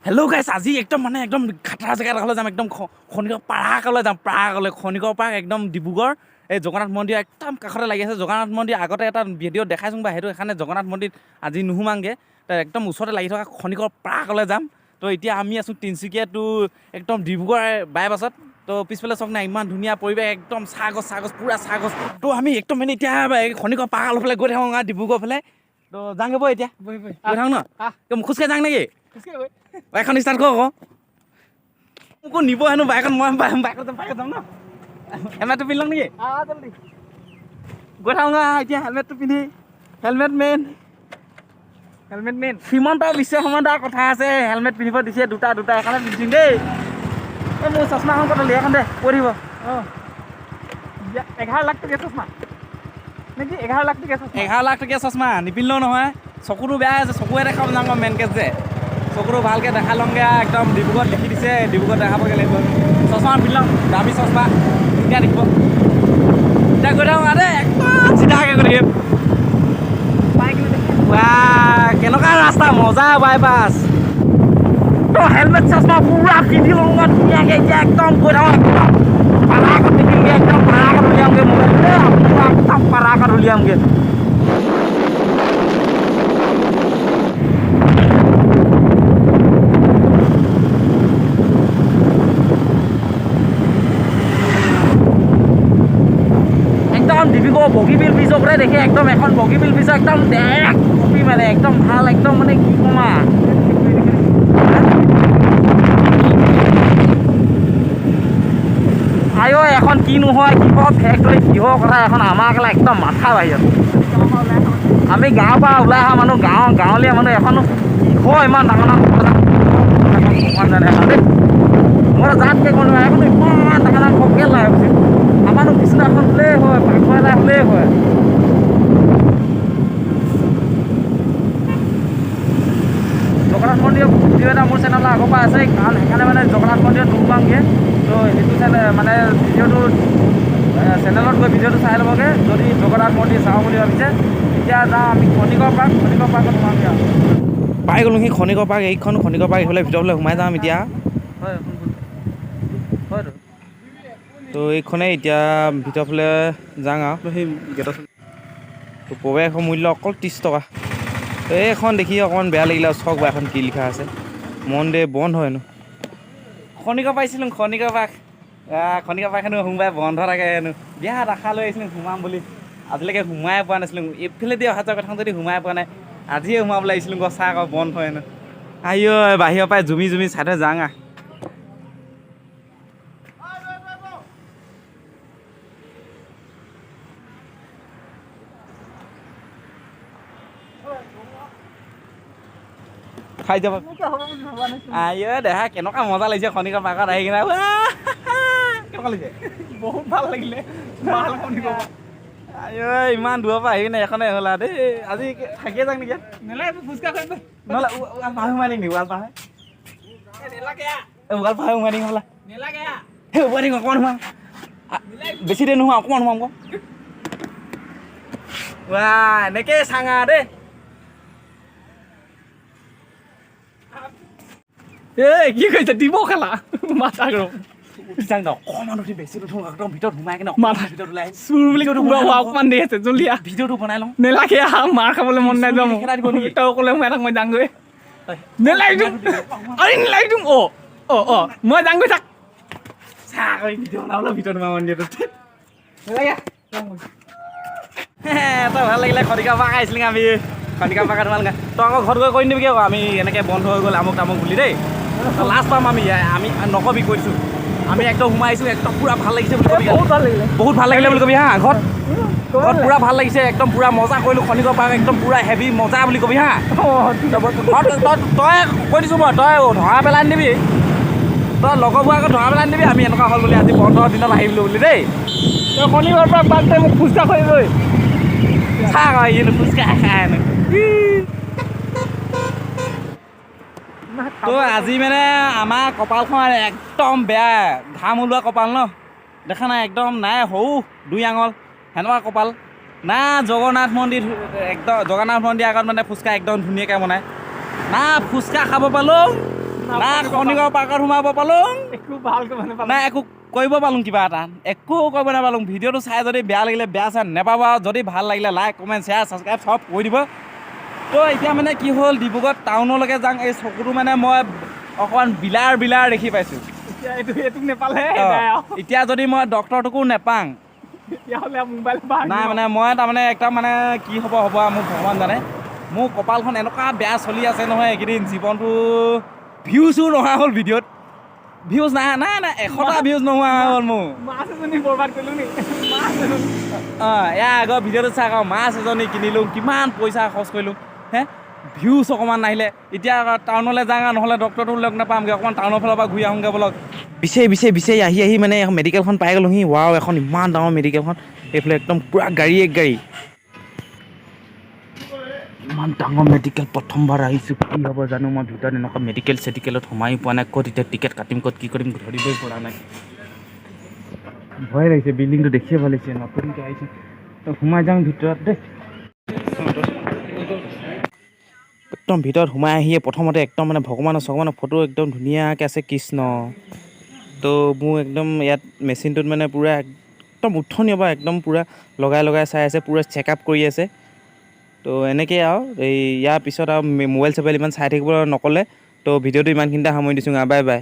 Hello' গাইছ, আজি একদম মানে একদম খাতৰা জেগা এডোখৰলৈ যাম। একদম খনিকৰ পাৰাকলৈ যাম, পাৰাকলৈ। খনিকৰ পাৰ্ক একদম ডিব্ৰুগড় এই জগন্নাথ মন্দিৰ একদম কাষতে লাগি আছে। জগন্নাথ মন্দিৰ আগতে এটা ভিডিঅ' দেখাইছোঁ বা সেইটো সেইকাৰণে জগন্নাথ মন্দিৰ আজি নোসোমাংগৈ। তাৰ একদম ওচৰতে লাগি থকা খনিকৰ পাৰ্কলৈ যাম। তো এতিয়া আমি আছোঁ তিনিচুকীয়া টু একদম ডিব্ৰুগড় বাইপাছত। তো পিছফালে চাওক না, ইমান ধুনীয়া পৰিৱেশ, একদম চাহ গছ, চাহ গছ, পূৰা চাহ গছ। তো আমি একদম মানে এতিয়া এই খনিকৰ পাৰ্কৰ ফালে গৈ থাকোঁ আৰু ডিব্ৰুগড় ফালে। তো যাওঁগৈ বৈ, এতিয়া বহি বহি। গৈ থাকোঁ ন? আহ। তো খোজকাঢ়ি যাওঁ নেকি? খোজকাঢ়ি বৈ। বাইকখন ষ্টাৰ্ট কৰ আকৌ। মোকো নিব হেনো বাইকত। মই বাইকত যাম, বাইকত যাম ন? হেলমেটটো পিন্ধি ল'ম নেকি? আহ, জলদি। গৈ থাকোঁ আহ, এতিয়া হেলমেটটো পিন্ধি। Helmet main. Helmet main. Himanta Biswa Sarma দাৰ কথা আছে, হেলমেট পিন্ধিব দিছে দুটা দুটা, সেইকাৰণে পিন্ধিম দেই। এই মোৰ চশমাখন ক'ত থলি? এখন দে, কৈ দিব। অঁ, 11 লাখ টকীয়া চশমা নেকি? 11 লাখ টকীয়া চশমা। 11 লাখ টকীয়া চশমা নিপিন্ধিলেও নহয়, চকুটো বেয়া আছে, চকুৱে দেখাব যাওঁ আকৌ মেইনকে যে চকুটো ভালকৈ দেখা ল'মগৈ আৰু। একদম ডিব্ৰুগড়ত লিখি দিছে, ডিব্ৰুগড়ত দেখাবগৈ লাগিব। চশমা পিন্ধি ল'ম, দামী চশমা, ধুনীয়া দেখিব। এতিয়া গৈ থাকোঁ আৰু দেই, একদম চিধাকৈ গৈ থাকিম। বাইক লৈ। ৱাহ, কেনেকুৱা ৰাস্তা, মজা বাইপাছ। তো হেলমেট চশমা পুৰা পিন্ধি লওঁ মই ধুনীয়াকৈ। এতিয়া একদম গৈ থাকোঁ, একদম পাৰাকত দেখিমগৈ, একদম পাৰাকত উলিয়ামগৈ মোবাইলটো দেই, পুৰা একদম পাৰাকত উলিয়ামগৈ। একদম ডিব্ৰুগড় বগীবিল ব্ৰিজৰ পৰাই দেখি, একদম এখন বগীবিল ব্ৰিজৰ একদম ডাইৰেক্ট কপি, মানে একদম ভাল, একদম মানে কি ক'ম আৰু। আইঅ, এখন কি নহয়, কিহৰ ফেক্টৰী, কিহৰ কথা এখন, আমাৰ কেলা একদম মাথা বাহিৰত। আমি গাঁৱৰ পৰা ওলাই অহা মানুহ, গাঁৱলীয়া মানুহ, এখন কিহৰ ইমান ডাঙৰ ডাঙৰ কথা ভগৱান জানে এখন দেই। মই যাতকৈ কোনো এখন ইমান ডাঙৰ ডাঙৰ কেলে লাগে বুজি। আমাৰনো বিচনাখন হ'লেই হয়, পাকঘৰ এটা হ'লেই হয়। জগন্নাথ মন্দিৰৰ ভিডিঅ' এটা মোৰ চেনেলত আগৰ পৰা আছে, কাৰণ সেইকাৰণে মানে জগন্নাথ মন্দিৰত নোসোমামগৈ। তো সেইটো চেনেল মানে ভিডিঅ'টো চেনেলত গৈ ভিডিঅ'টো চাই ল'বগৈ যদি জগন্নাথ মন্দিৰ চাওঁ বুলি ভাবিছে। এতিয়া যাওঁ আমি খনিকৰ পাৰ্ক, খনিকৰ পাৰ্কত সোমামগৈ আৰু। পাই গ'লোঁ সি খনিকৰ পাৰ্ক, এইখন খনিকৰ পাৰ্ক। এইফালে ভিতৰফালে সোমাই যাম এতিয়া। হয়, হয়তো। তো এইখনে এতিয়া ভিতৰফালে যাওঁ আৰু সেই গেটত। তো প্ৰৱেশৰ মূল্য অকল 30 টকা। তো এইখন দেখি অকণমান বেয়া লাগিলে আৰু। চাওক বা এখন কি লিখা আছে, মন্দিৰ বন্ধ হয় হেনো। খনিকৰ পাইছিলোঁ, খনিকৰ পাৰ্ক। খনিকৰ পাৰ্ক হেনো সোমবাৰে বন্ধ থাকে হেনো। বিৰাট আশা লৈ আহিছিলোঁ সোমাম বুলি, আজিলৈকে সোমাই পোৱা নাছিলোঁ। এইফালেদি অহা যোৱা কথা যদি সোমাই পোৱা নাই, আজিয়ে সোমাবলৈ আহিছিলোঁ। গছ চাহ আকৌ বন্ধ হয় হেনো। আইঅ, বাহিৰৰ পৰাই জুমি জুমি চাই থৈ যাওঁ আহ। খাই যাব। এনেকুৱা হ'ব বুলি ভবা নাছিলোঁ। আইঅ দেহা, কেনেকুৱা মজা লাগিছে খনিকৰ পাৰ্কত আহি কিনে। উৱাহ! কেনেকুৱা লাগিছে? বহুত ভাল লাগিলে, ভাল খনিকৰ। আইঅ, ইমান দূৰৰ পৰা আহি কিনে এখনে হ'ল আৰু দেই। আজি থাকিয়ে যাওঁ নেকি? নেলাগে, ফুচকা খাই। নহ'লে ৱাল পাৰ সোমাই দিম নেকি? ৱাল পাৰ হৈ, নেলাগে। এই ৱাল পাৰ হৈ সোমাই দিম হ'বলা। নেলাগে। সেই সোমাই দিম, অকণমান সোমাম, বেছি দেৰি নোসোমাম, অকণমান সোমাম আকৌ। ৱা, এনেকেই চাঙা দেই। এই কি কৰিছে দিব খেলা মাথা গৰম। উঠি যাওঁ ন, অকণমান উঠি, বেছি নুঠো, একদম ভিতৰত সোমাই কিনে মাথা ভিতৰত ওলাই আহিম। চুৰ বুলি কোৱা হোৱা অকণমান দেৰি আছে, জলদি আহ। ভিডিঅ'টো বনাই লওঁ। নেলাগে আহ, মাৰ খাবলৈ মন নাই যোৱা মোৰ। খেদাই দিব নেকি? তই অকলে সোমাই থাক, মই যাওঁগৈ। নেলাগে দিম, আৰে নেলাগে দিম। অ অ অ, মই যাওঁগৈ, থাক। চাহ কৰি ভিডিঅ' বনাবলৈ ভিতৰত সোমাব মন্দিৰটোত। নেলাগে। তই ভাল লাগিলে। খনিকা পাৰ্ক আহিছিলি, আমি খনিকা পাৰ্কত সোমালোগৈ। তই আকৌ ঘৰত গৈ কৈ নিদিবি আকৌ আমি এনেকৈ বন্ধ হৈ গ'ল আমুক তামুক বুলি দেই। লাজ পাম আমি, আমি নকবি, কৈ দিছোঁ। আমি একদম সোমাইছোঁ, একদম পূৰা ভাল লাগিছে বুলি কবি। বহুত ভাল লাগিলে। বহুত ভাল লাগিলে বুলি কবি হা। ঘৰত ঘৰত পূৰা ভাল লাগিছে, একদম পূৰা মজা কৰিলোঁ, খনিকৰ পাৰ্ক একদম পূৰা হেভি মজা বুলি কবি হা। ঘৰত তই তই কৈ দিছোঁ মই, তই ধৰা পেলাই নিদিবি। তই লগৰবোৰ আকৌ ধৰা পেলাই নিদিবি আমি এনেকুৱা হ'ল বুলি, আজি বন্ধৰ দিনত আহিলোঁ বুলি দেই। তই শনিবাৰ পৰা বাদ দে, মোক ফুচকা খুৱাবি। চাহ আকৌ ই ফুচকা খাই হেনো। তো আজি মানে আমাৰ কপালখন একদম বেয়া, ঘাম ওলোৱা কপাল ন, দেখা নাই একদম নাই সৰু দুই আঙল সেনেকুৱা কপাল না। জগন্নাথ মন্দিৰ একদম, জগন্নাথ মন্দিৰ আগত মানে ফুচকা একদম ধুনীয়াকৈ বনায় না, ফুচকা খাব পালোঁ। না খনিকৰ পাৰ্কত সোমাব পালোঁ। একো ভাল কৰিব নাপালোঁ। নাই, একো কৰিব পালোঁ, কিবা এটা একো কৰিব নাপালোঁ। ভিডিঅ'টো চাই যদি বেয়া লাগিলে বেয়া চাই নাপাব আৰু যদি ভাল লাগিলে লাইক, কমেণ্ট, শ্বেয়াৰ, ছাবস্ক্ৰাইব চব কৰি দিব। তো এতিয়া মানে কি হ'ল, ডিব্ৰুগড় টাউনলৈকে যাওঁ। এই চকুটো মানে মই অকণমান বিলাৰ বিলাৰ দেখি পাইছোঁ। এতিয়া এইটো এইটোক নেপালে এতিয়া যদি মই ডক্টৰটোকো নেপাং তেতিয়াহ'লে মোবাইল পাৰ। নাই, মানে মই তাৰমানে একদম মানে কি হ'ব হ'ব আৰু মোক ভগৱান জানে। মোৰ কপালখন এনেকুৱা বেয়া চলি আছে নহয় এইকেইদিন। জীৱনটো ভিউজো নহা হ'ল, ভিডিঅ'ত ভিউজ নাই, নাই, নাই, 100টা ভিউজ নোহোৱা হ'ল মোৰ। মাছ এজনী বৰবাদ কৰিলোঁ নি, মাছ এজনী। অঁ, ইয়াৰ আগৰ ভিডিঅ'টো চাই আকৌ মাছ এজনী কিনিলোঁ, কিমান পইচা খৰচ কৰিলোঁ হে, ভিউজ অকণমান নাহিলে। এতিয়া আকৌ টাউনলৈ যাওঁ আৰু নহ'লে ডক্টৰটো লগ নাপামগৈ। অকণমান টাউনৰ ফালৰ পৰা ঘূৰি আহোঁগৈ ব'লক। বিচাৰি বিচাৰি বিচাৰি আহি আহি মানে এখন মেডিকেলখন পাই গ'লোহি। ৱাও, এখন ইমান ডাঙৰ মেডিকেলখন! এইফালে একদম পূৰা গাড়ী এক গাড়ী। ইমান ডাঙৰ মেডিকেল প্ৰথমবাৰ আহিছোঁ, কি হ'ব জানো। মই ভিতৰত এনেকুৱা মেডিকেল চেডিকেলত সোমাই পোৱা নাই। ক'ত এতিয়া টিকেট কাটিম, ক'ত কি কৰিম ধৰিবই পৰা নাই। ভয় লাগিছে। বিল্ডিংটো দেখিয়ে ভাল লাগিছে, নতুনকৈ আহিছে। তো সোমাই যাওঁ ভিতৰত দেই। একদম ভিতৰত সোমাই আহিয়ে প্ৰথমতে একদম মানে ভগৱানৰ চগৱানৰ ফটো একদম ধুনীয়াকৈ আছে, কৃষ্ণ। তো মোৰ একদম ইয়াত মেচিনটোত মানে পূৰা একদম উঠনিৰ পৰা একদম পূৰা লগাই লগাই চাই আছে, পূৰা চেক আপ কৰি আছে। তো এনেকেই আৰু এই ইয়াৰ পিছত আৰু মোবাইল চোবাইল ইমান চাই থাকিব নক'লে। তো ভিডিঅ'টো ইমানখিনিতে সামৰি দিছোঁ। Bye bye.